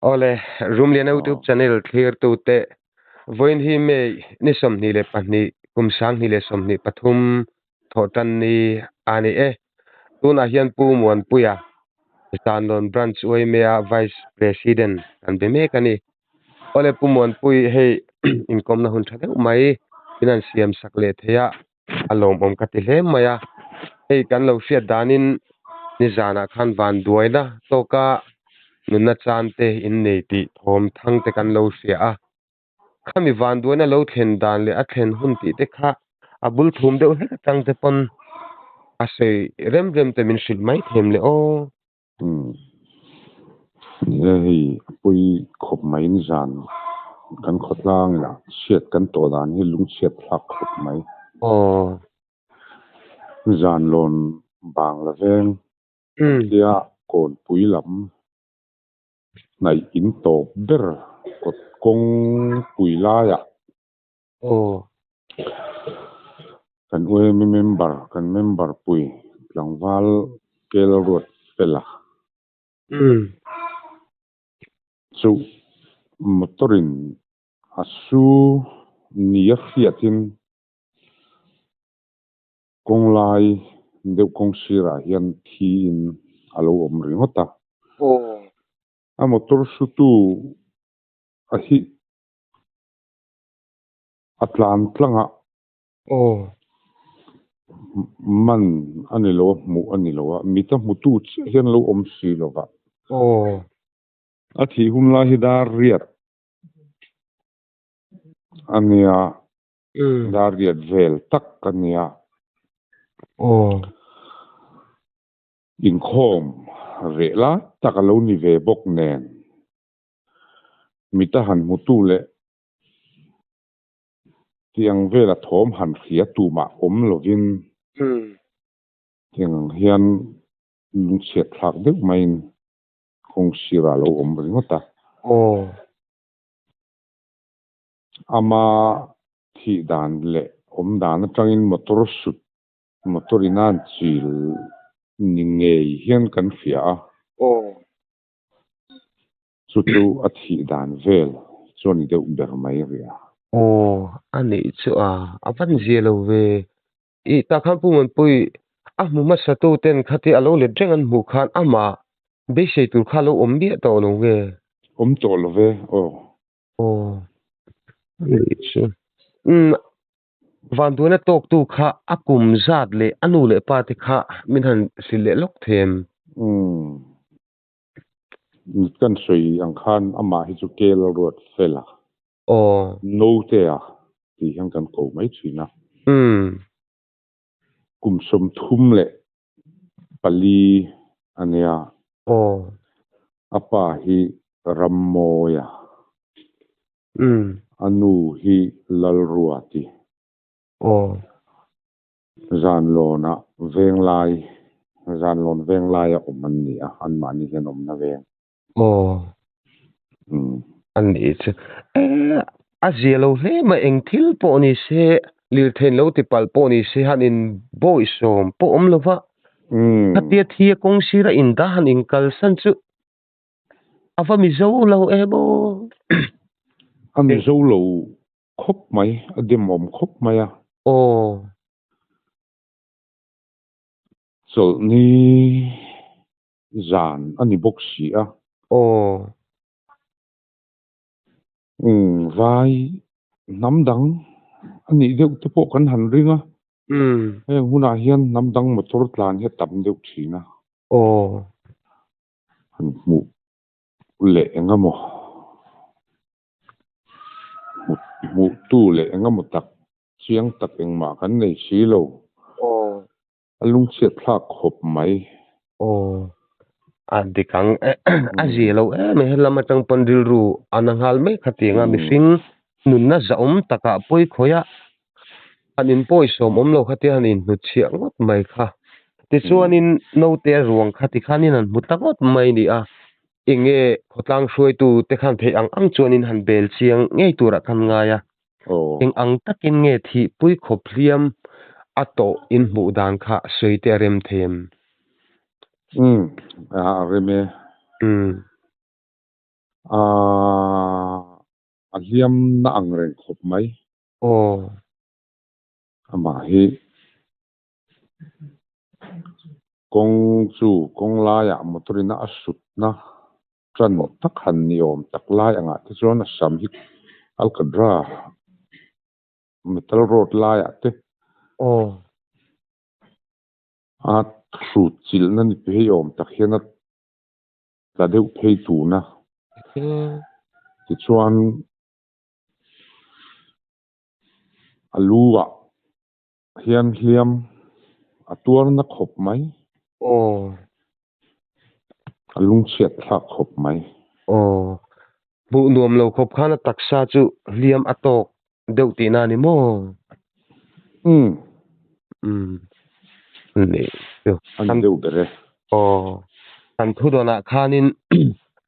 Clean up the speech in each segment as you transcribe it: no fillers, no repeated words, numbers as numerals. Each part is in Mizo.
Awle, Rumliana YouTube channel thlirtute vawiin hi May ni 22 kum 2023 thawhtan ni a ni e. Tunah hian Pu Muanpuia, Zanlawn Branch Uaimea Vice President kan be mek a ni. Awle Pu Muanpui hei inkawmna hun tha deuh mai in an siam sak leh thei a, a lawmawm ka ti hle mai a. Hei kan lo hriat danin nizanah khan vanduaina tawka nunna chan te in nei tih thawm thang te kan lo hria a. Khami vanduaina lo thlen dan leh a thlen hun tih te kha a bul thum deuh hlek atang te pawn a sawi rem rem te min hrilh mai them le aw. Umm ni e hei a pawi khawp mai nizan kan khawtlang inah chhiat kan tawh dan hi lungchhiat thlak khawp mai. Aw. Nizan lawn bang la veng tia kawnpui lam hnaih in tawp ber kawt kawng pui laiah Aw. Kan UMA member, kan member pui tlangval Kel Ruat Fela. Umm. Chu motor in a su ni a hriatin kawng lai deuh kawng sirah hian thi in a lo awm ringawt a. Aw. A motor sutu a hi A tlan tlangah aw man a ni lo a, hmuh a ni lo a, mita hmutu chiah hian lo awm si lo va. Aw. A thih hun lai hi dar riat a nia, dar riat vel tak a nia. Aw. Inkhawm reh lai tak a lo ni ve bawk nen, mita han hmutu leh Tiang vela thawm han hria tumah awm lovin tiang ang hian lungchhiat thlak deuh maiin kawng sirah a lo awm ringawt a. Ama thih dan leh awm dan atangin motor sut motor in a an chil ni ngei hian kan hria a. Chu chu a thih dan vel chu a ni deuh ber mai rih a. Aw, a nih chu a, a van zia lo ve. I tah khan Pu Muanpui, a hmu hmasa tu ten khati a lo let reng an hmuh khan amah beisei tur kha a lo awm miah tawh lo nge? Awm tawh lo ve, aw. Aw, a nih chu. Umm, vanduaina tawktu kha a kum zat leh a nu leh pa te kha min han hrilh leh lawk them. Umm. Kan sawi ang khan amah hi chu Kel a ruat fel a. Aw. Note-a tih hian kan ko mai thin a. Umm. Kum 34 a nia. Aw. A pa hi Rammawia. Umm. A nu hi Lalruati. Aw. Zanlawnah venglai, Zanlawn venglaia awm an ni a, anmahni hian awmna veng. Aw. Umm. A nih chu. Eh, a zia lo hle mai, eng thil pawh ni se, lirthei lo ti palh pawh ni se, han in bawisawm pawh awm lo va. Umm. Khatia thi a kawng sira in dah han in kalsan chu a va mizo lo em aw. A mizo lo khawp mai, a demawm khawp mai a. Aw. Chawlhni zan a ni bawk si a. Aw. Umm, vai hnam dang a nih deuh te pawh kan han ring a. Umm. Heng hunah hian hnam dang motor tlan hi a tam deuh thin a. Aw. Han hmuh leh eng emaw. Hmuhtu leh engemaw tak chiang tak engmah kan nei si lo. Aw. A lungchhiat thlak khawp mai. Aw. A dik ang. A zia lo em em helam atang pawn rilru a na nghal mai kha tiang a mihring nunna zahawm takah pawi khawih a han inpawisawm awm lo kha tia han inhnutchhiah ngawt mai kha. Tichuanin naute a ruang kha tikhanin han hmu ta ngawt mai ni a. Enge khawtlang hruaitu te khan theih ang ang chuanin han bel chiang ngei turah khan ngai a. Eng ang takin nge thihpui khawp hliam a tawh in hmuh dan kha sawi te a rem thei em? Umm, a rem e. Umm. Aaa a hliam na ang reng khawp mai. Aw. Amah hi kawng chu kawng laiah motor ina a sutna tan tak han ni awm tak lai angah te chuan a sam hi alkadra metal road laiah te Aw. a hrut chilhna ni phei awm tak hian a tla deuh phei tun a. Tichuan a lu ah hian hliam a tuar na khawp mai. Aw. A lungchhiat thlak khawp mai. Aw. Hmuh nuam lo khawp khan a taksa chu hliam a tawk deuh tihna a ni maw? Umm. Umm. Ni chu. A ni deuh ber e. Aw. Kan thu dawnah khanin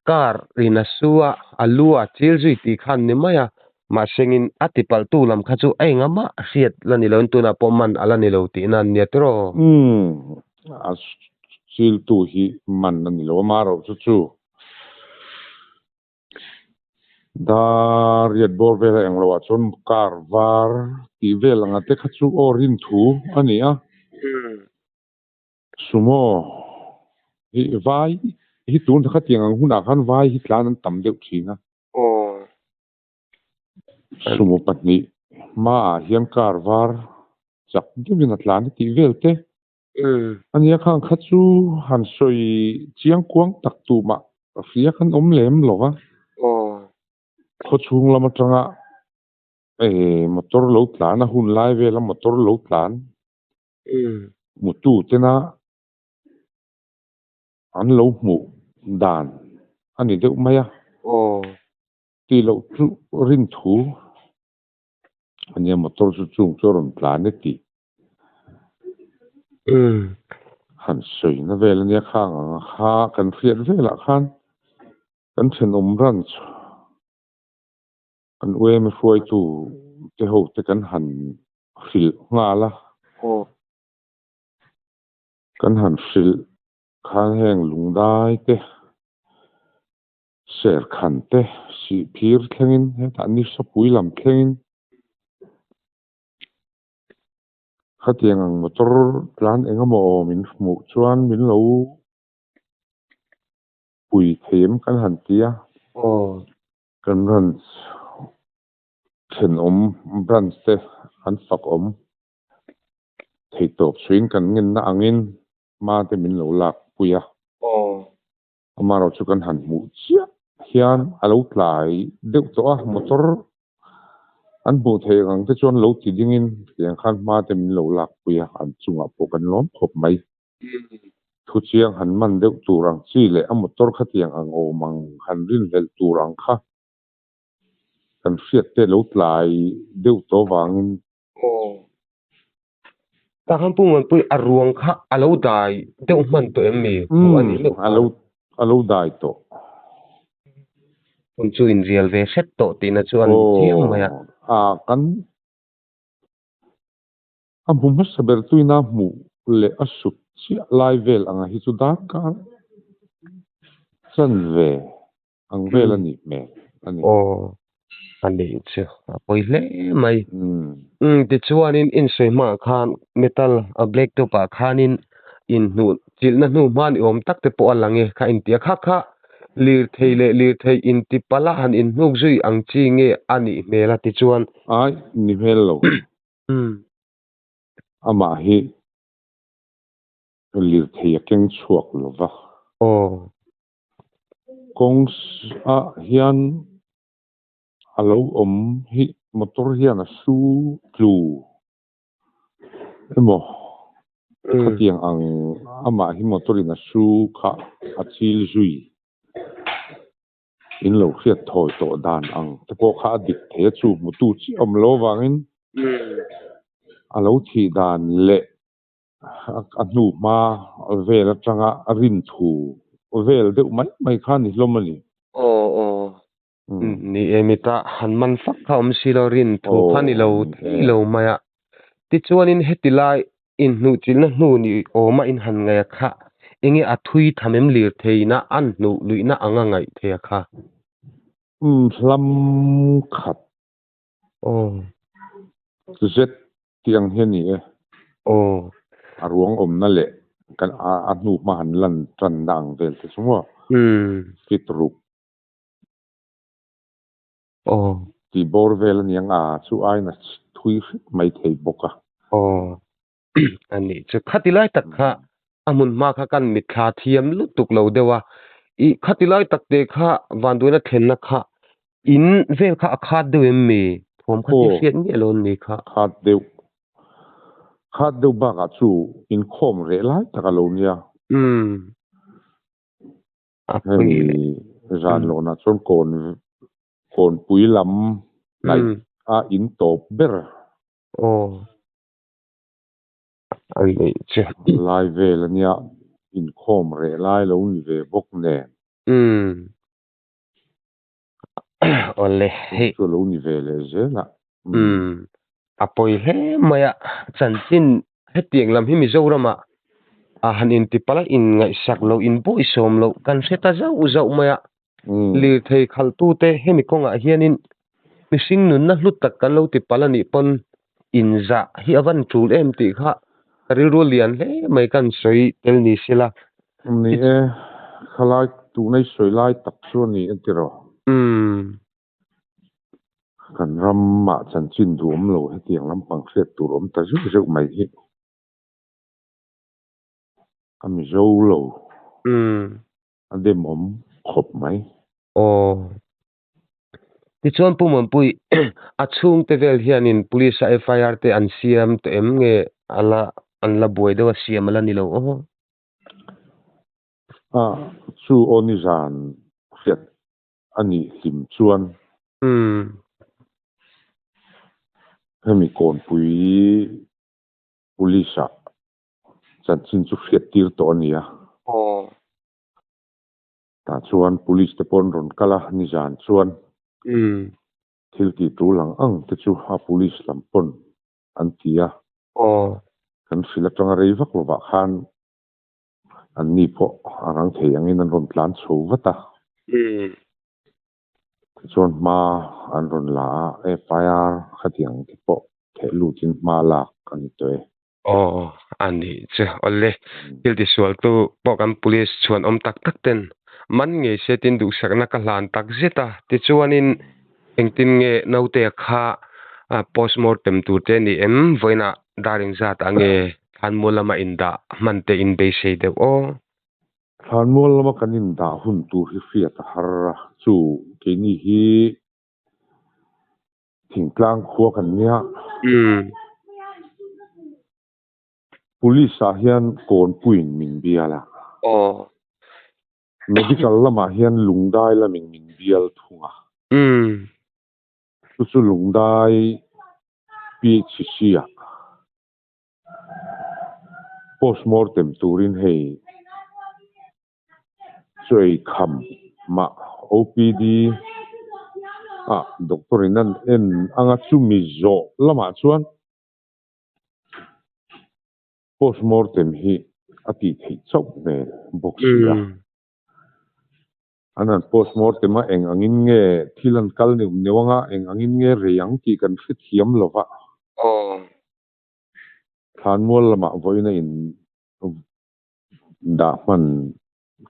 car in a su a, a lu a chil zui tih khan ni mai a. Mahsengin a tipalhtu lam kha chu a engah hriat la ni loin tunah pawh man a la ni lo tihna an nia tiraw? Umm. A chiltu hi man a ni lo a, marawh chu chu. Dar riat bawr vela eng loah chuan car var tih vel anga te kha chu aw rin thu a ni a. Sumo hi vai hi tun khatiang ang hunah khan vai hi tlan an tam deuh thin a. Sumo pahnih hmaah hian car var chak deuhin a tlan a tih vel te. Ania khang kha chu han sawi chiang kuang tak tumah hria khan awm lem lo va. Khaw chhung lam atanga motor lo tlan a hun lai vela motor lo tlan hmutu tena an lo hmuh dan a ni deuh mai a. Tih loh chu rin thu ania motor chu chung chu a rawn tlan e tih. Han sawina vel ania khang ang kha kan hriat velah khan kan thenawm branch kan UMA hruaitu te ho te kan han hrilh nghal a. Kan han hrilh khan heng lungdai te serkhan te sihphir thlengin hetah nisapui lam thlengin Khatiang ang motor tlan eng emaw min hmuh chuan min lo pui thei em kan han ti a. Kan branch thenawm branch te an fak awm thei tawp suiin kan ngenna angin hma te min lo lak pui a. Amaherawhchu chu kan han hmuh chiah hian a lo tlai deuh tawh a, motor an hmuh theih ang te chuan lo ti dingin tiang khan hma te min lo lak pui a, an chungah pawh kan lawm khawp mai. Thu chiang han man deuh tur ang chi leh a motor khatiang ang awm ang han rinhlelh tur ang kha kan hriat te lo tlai deuh tawh vangin. Aw. Tah khan Pu Muanpui a ruang kha a lo dai deuh hman tawh em mi? Hmuh a nih meuh khan. Umm, a lo dai tawh. Hun chu inrial ve hret tawh tihna chu a ni chiang mai a. Aw, a kan a hmu hmasa ber tuina hmuh leh a sut chiah lai vel anga hi chu darkar chanve ang vel a nih hmel a ni. Aw, a nih chu a pawi hle mai. Umm tichuanin insawi hmaah khan metal a black top ah khanin inhnuh chilhna hnu hma ni awm tak te pawh a lang e kha inti a kha kha lirthei leh lirthei inti palh a han inhnuk zui ang chi nge a nih hmel a tichuan. Ai, ni hmel lo. Amah hi lirthei a keng chhuak lo va. Aw. Kawng ah hian a lo awm hi motor hian a su tlu emaw khatiang ang amah hi motor in a su kha a chil zui in lo hriat thawi tawh dan ang te pawh kha a dik thei a chu hmutu chiah awm lo avangin a lo thih dan leh a hnu hma vel atanga a rin thu vel deuh mai mai kha a ni hlawm a ni. Aw aw. Ni e mita han man fak kha awm si lo rin thu kha ni lo thei lo mai a. Tichuanin heti lai inhnuhchilhna hnu ni awma in han ngaih a kha enge a thui tham em lir theihna an hnuh luihna anga ngaih theih a kha. Umm hlam khat. Aw. Zet tih ang hi a ni e. Aw. A ruang awmna leh kan a hnu hma han lan tanna ang vel te chu maw? Umm. Fit ruk. Aw. Tih bawr vel a niang a, chu aiin a thui hret mai thei bawk a. Aw. A nih chu. Khati lai tak kha a hmun hma kha kan mitthla thiam lutuk lo deuh a, i khati lai tak te kha vanduaina thlenna kha in vel kha a khat deuh em mi? Thawm kha ti hriat nge lo ni kha? Khat deuh. Khat deuh bakah chu inkhawm reh lai tak a lo nia. Umm. A pui Hemi leh. zan lawnah chuan kawn kawnpui lam hnaih a in tawp ber. Aw. A neih che. Lai vel a nia, inkhawm reh lai lo ni ve bawk nen. Umm. Awle hei. Chu lo ni ve leh zel a. Umm. A pawi hle mai a, chanchin hetiang lam hi Mizoramah a han intipalh a, inngaihsak loh, inbuaisawm loh kan hre ta zauh zauh mai a. Lirthei khalhtute hemi kawngah hianin mihring nunna hlu tak kan lo ti palh a nih pawn inzah hi a van tul em tih kha ka rilru a lian hle mai kan sawi tel ni sela. Ni e, khalai tuna i sawi lai tak chu a ni a ti rawh. Kan ramah chanchin duhawm lo hetiang lampang hriat tur awm ta zeuh zeuh mai hi. A Mizo lo. A demawm khawp mai. Aw. Tichuan Pu Muanpui, a chhungte vel hianin Police a FIR te an siam tawh em nge a la an la buai deuh a siam a la ni lo aw? A, chu aw nizan hriat a nih hlim chuan. Umm. Hemi kawnpui Police ah chanchin chu hriat tir tawh a ni a. Aw. Tah chuan police te pawh an rawn kal a, nizan chuan thil tih tul ang ang te chu a police lam pawn an ti a. Aw. Kan hrilh atanga rei vak lovah khan anni pawh a rang thei angin an rawn tlan chho vat a. Tichuan hma an rawn la a, FIR khatiang te pawh theh lutin hma lak a ni tawh e. Aw, a nih chu. Awle, thil tisualtu pawh kan police chhuan awm tak tak ten man ngei se tin duhsakna ka hlan tak zet a. Tichuanin engtin nge naute kha postmortem tur te a ni em? Vawiinah dar engzat ah nge thlanmual lama indah hman te in beisei deuh aw? Thlanmual lama kan indah hun tur hi hriat a har a, chu keini hi thingtlang khua kan nia. Police ah hian kawnpuiin min bial a. Medical lamah hian lungdai lamin min bial thung a. Chu chu lungdai PHC ah. Postmortem turin hei chuai kham mah OPD ah doctor in an en anga chumi zawh lamah chuan postmortem hi a tih theih chauh hmel bawk si a. An han postmortem a eng angin nge thil an kal neuh neuh anga eng angin nge rei ang tih kan hrethiam lova. Thlanmual lamah vawiin a in dah hman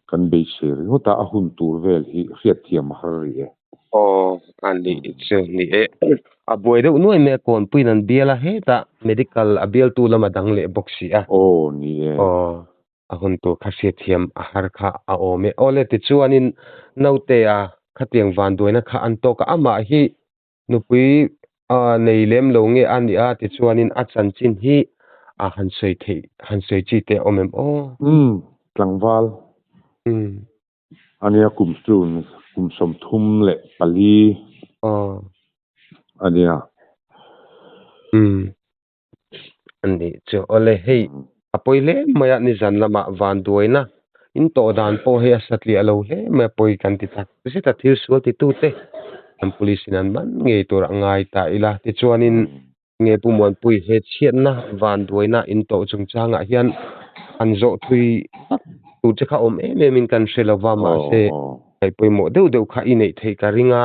kan beisei ringawt a, a hun tur vel hi hriatthiam a har rih e. Aw, a nih chu ni e. A buai deuh nuai mai a, kawnpuiin an bial a, hetah medical a bialtu lam a dang leh bawk si a. Aw, ni e. Aw, a hun tur kha hriatthiam a har kha a awm e. Aw le, tichuanin naute a khatiang vanduaina kha an tawk a, amah hi Nupui a nei lem lo nge a nih a tichuanin a chanchin hi a han sawi theih han sawi chi te a awm em aw? Umm, tlangval. Umm. A nia kum chu kum 34. Aw. A nia. Umm. A nih chu awle hei a pawi hle mai a nizan lamah vanduaina in tawh dan pawh hei a satliah lo hle mai a pawi kan ti tak zet a thil sual titute an police in an man ngei tur a ngai ta ila tichuanin nge Pu Muanpui he chhiatna vanduaina in tawh chungchangah hian an zawh thui vak tur che kha awm em em in kan hre lova mahse ngaihpawimawh deuh deuh kha i neih theih ka ring a.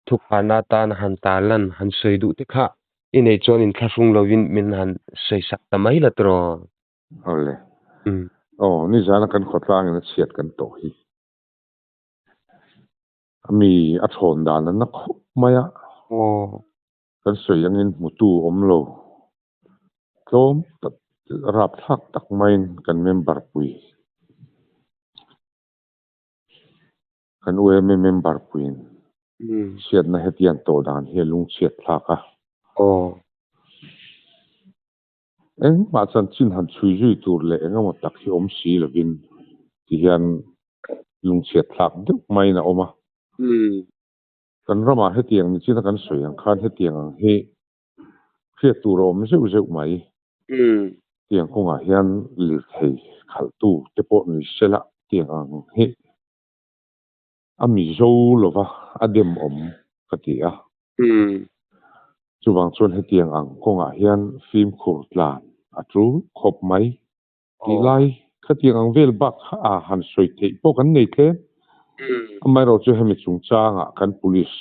Thukharna atana han tarlan han sawi duh te kha i nei chuan inthlahrung lovin min han sawi sak ta mai la tiraw? Awle. Aw, nizana kan khawtlangin a chhiat kan tawh hi. A mi a thawn dan a na khawp mai a. Kan sawi angin hmutu awm lo. Tlawm tak, rapthlak tak maiin kan member pui. Kan UMA member puiin chhiatna hetiang tawh dan hi a lungchhiat thlak a. Engmah chanchin han chhui zui tur leh engemaw tak hi awm si lovin ti hian lungchhiat thlak deuh maiin a awm a. Kan ramah hetiang nichina kan sawi ang khan hetiang ang hi hriat tur a awm zeuh zeuh mai. Tiang kawngah hian lirthei khalhtu te pawh ni sela tiang ang hi a mi zo lova a dem awm ka ti a. Chuvang chuan hetiang ang kawngah hian fimkhur tlan a tul khawp mai tih lai khatiang ang vel bak kha a han sawi theih pawh kan nei tlem. Amaherawhchu chu hemi chungchangah kan police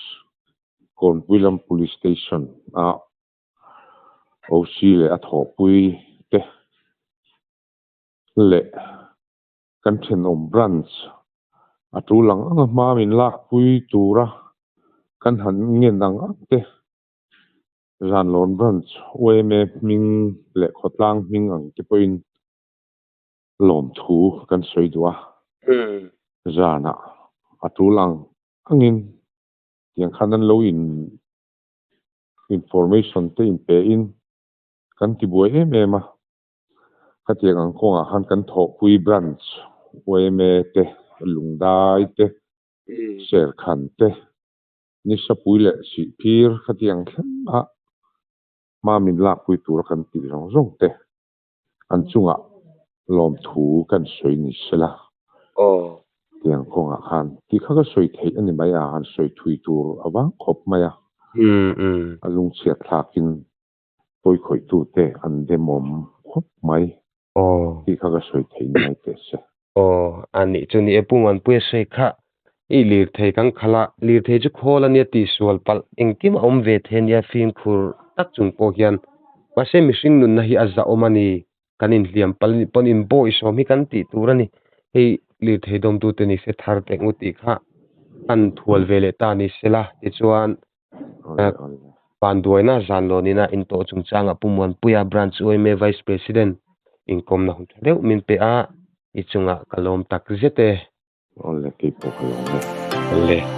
Kawnpui lam police station a OC leh a thawhpui te leh kan thenawm branch a tul ang anga hma min lakpui tura kan han ngen ang ang te Zanlawn branch YMA hming leh khawtlang hming ang te pawhin lawmthu kan sawi duh a, zanah a tul ang angin tiang khan an lo in information te in pe in kan ti buai em em a, khatiang ang kawngah khan kan thawhpui branch yma te, Lungdai te, Serkhan te, Nisapui leh Sihphir khatiang thleng a hma min lakpui tura kan tih zawng zawng te an chungah lawmthu kan sawi ni sela. Tiang kawngah khan tih kha ka sawi theih a ni mai a, han sawi thui tur a vang khawp mai a. A lungchhiat thlakin pawikhawih-tute an demawm khawp mai tih kha ka sawi theih ni mai teh se. Aw, a nih chu ni e Pu Muanpuia sawi kha i lirthei kan khalh a, lirthei chu khawl a nia tihsual palh engkim a awm ve thei a nia fimkhur tak chung pawh hian mahse mihring nunna hi a zahawm a ni, kan inhliam palh anih pawn inbawihsawm hi kan tih tur a ni, hei lirthei dawmtute ni se thar teh ngut tih kha an thual ve leh ta ni sela tichuan Vanduaina Zanlawnina intawh chungchangah Pu Muanpuia Branch UMA Vice President inkawmna hun tha deuh min pe a, i chungah ka lawm tak zet e. Awle, kei pawh ka lawm e. Awle.